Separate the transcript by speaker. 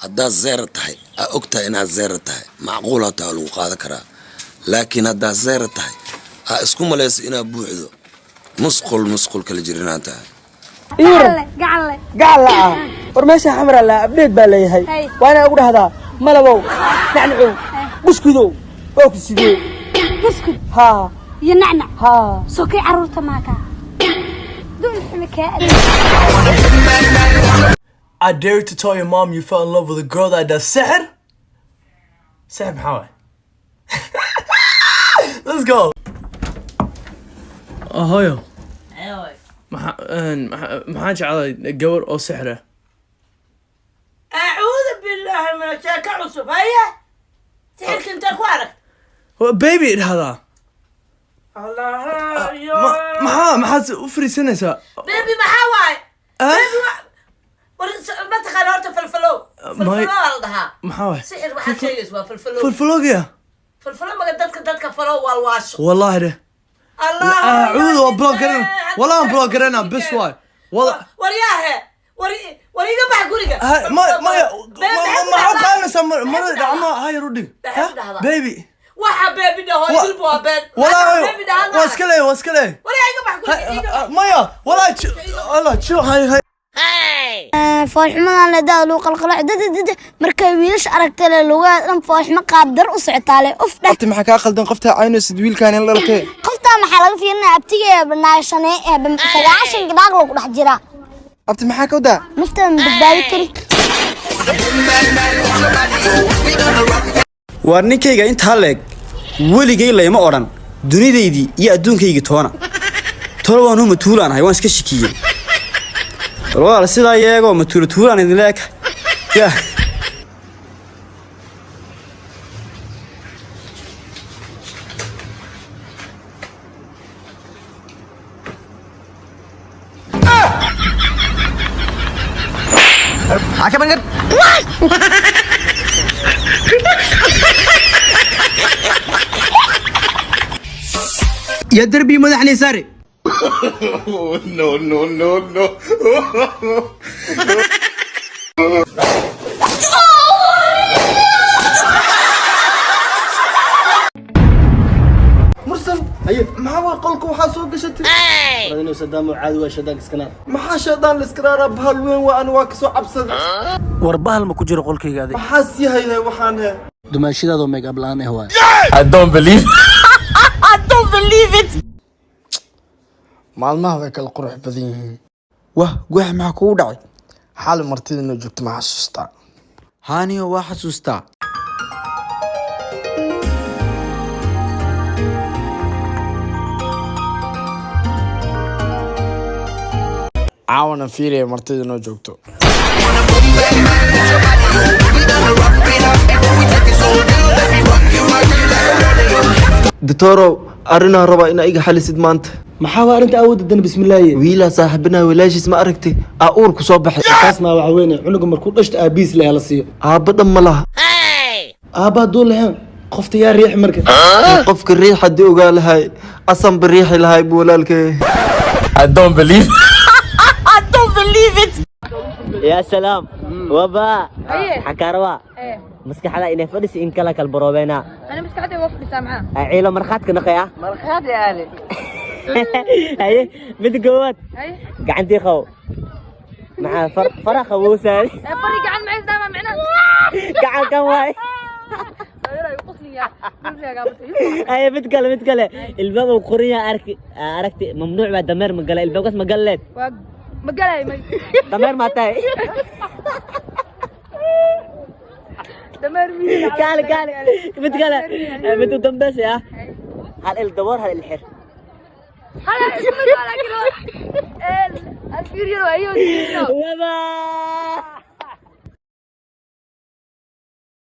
Speaker 1: Haddaad zero tahay, aa og tahay inaad zero tahay, macquul hataa waa lagu qaadan karaa. Laakiin haddaad zero tahay, aa isku malayso inaad buuxdo, musqul musqul kala jirinaan tahay.
Speaker 2: Gacanle.
Speaker 3: Gacal la ah. War meesha xamra la update baa leeyahay. Waa inaa ugu dhahdaa malabow, nacnacow, buskudow, waa ku sidee?
Speaker 2: Buskud?
Speaker 3: Haa.
Speaker 2: Iyo nacnac?
Speaker 3: Haa.
Speaker 2: Sokay caruurta maakaa dumxuma kaa.
Speaker 4: I dare you to tell your mom you fell in love with a girl that does sihr. Sihr maxaa waay? Let's go. Oh, hooyo. Maxaa jeclay gabar oo sixir ah?
Speaker 5: Acuudu billaahi min sheeko cusub. Haye, sixirka intee ku arag?
Speaker 4: Baby idhahdaa.
Speaker 5: Allah.
Speaker 4: Maxaad u fariisanaysaa?
Speaker 5: Baby maxaa waaye?
Speaker 4: Ah?
Speaker 5: Baby war ma taqaana horta falfalow?
Speaker 4: May-
Speaker 5: Falfalow la dhahaa.
Speaker 4: Maxaa waay?
Speaker 5: Sixir waxaad sheegaysa waa falfalow.
Speaker 4: Falfaloogiya?
Speaker 5: Falfalow maga dadka falow waalwaasho.
Speaker 4: Wallahi dheh.
Speaker 5: Allah.
Speaker 4: Acuudu waa block garana. Wallahi waan block garana bes waay. Wala
Speaker 5: War yaahe, war iga bax guriga.
Speaker 4: Maya, maxaa u qaadanaysaa marada dhacma hayar u dhig.
Speaker 5: Maxay ku dhahdaa?
Speaker 4: Baby.
Speaker 5: Waxa baby dhaho dilbu waa been.
Speaker 4: Wallahi
Speaker 5: baby dhahaa.
Speaker 4: Waa iska leeyahay, waa iska leeyahay.
Speaker 5: War yaa iga bax guriga, iga bax.
Speaker 4: Maya, wallahi Allah chill, hay hay.
Speaker 2: Foolxumadan leedaa lagu qalqalooc dadadada markay wiilasha aragtay le lugaha dhan foolxumo qaabdar u socotaale, uf dheh.
Speaker 6: Abti, maxaa kaa qaldan? Qoftaa caynaysid wiilkaan in dhalatee.
Speaker 2: Qoftaa maxaa laga fiirinaya? Abtigeeda banaashanee ee 90 gadaaq lagu dhex jiraa.
Speaker 6: Abti, maxaa ka wadaa?
Speaker 2: Naftada ma badbaadi kari.
Speaker 7: Waar ninkayga intaa leeg weligay layma odhan dunidaydii iyo adduunkaygii toona tolo waanuu matuulaan ahay, waan iska shikiyey. Bal walaal sidaa yeegoo matuula tuulaan idin leeka ya.
Speaker 6: आंखें बंद कर।
Speaker 3: Yaa derbi madaxnay saare.
Speaker 8: No, no, no, no.
Speaker 6: Mursal, maxaa waa qolka waxaa soo gashatay?
Speaker 9: Inuu Sadaam caadi waa shaydaanka iskanaar.
Speaker 6: Maxaa shaydaan la iska raaraa? Bahal weyn waa, ani waa kasoo cabsaday.
Speaker 9: War bahal ma ku jiro qolkayga adig?
Speaker 6: Maxaa sii hayhay waxaan he?
Speaker 9: Dumaashidaadoo make up la'aan ah waay.
Speaker 4: I don't believe.
Speaker 10: Maalmaha way kala qurux badan yihiin.
Speaker 6: Wah, guax, maxaa kugu dhacay?
Speaker 10: Xali martida inoo joogto ma xasuustaa?
Speaker 7: Haaniyo, waa xasuustaa.
Speaker 10: Caawana fiiriya martida inoo joogto.
Speaker 6: Doctorow, arrinaa rabaa inaa iga xalisid maanta.
Speaker 9: Maxaa waa arrinta awoodda dan? Bismillaahi.
Speaker 6: Wiilaa saaxiibinaha walaashiis ma aragtay aa uur ku soo baxay.
Speaker 9: Taas maa waxa weyne cunuga markuu dhashto aabihiis leh la siiyo.
Speaker 6: Aabba dhan ma laha.
Speaker 9: Aabba hadduu lahayn, qofta yaa riixi marka?
Speaker 6: Qofka riix haddii ogaa lahay, asanba riixi lahay buu walaalkay.
Speaker 4: I don't believe.
Speaker 11: Yaa salaam waba xakaarwa maskaxda inay fadhisi in kala kala baroobeena.
Speaker 2: Ana maskaxdayda waa fadhisaa, maxaa?
Speaker 11: Ciilo markhaadka naqay ah.
Speaker 5: Markhaati aale.
Speaker 11: Haye, mid koowaad, gacantii qabo, maxaa fara qabowsaay?
Speaker 2: Fari gacan maxay isdaamaa micnaha?
Speaker 11: Gacan kan waay. Haye, mid kale, mid kale, ilbaab uu qoran yahay arki aragti mamnuuc baa, dameer ma gala ilbaabkaas, ma galleed?
Speaker 2: Ma galay may.
Speaker 11: Dameer maa tahay?
Speaker 2: Dameer miyi.
Speaker 11: Kaale kaale, mid kale, mid u dambaysa ah, hal il daboor, hal il xir.
Speaker 2: Hala isku mid waa, laakiin alfiir yar waa iyo.
Speaker 11: Waba.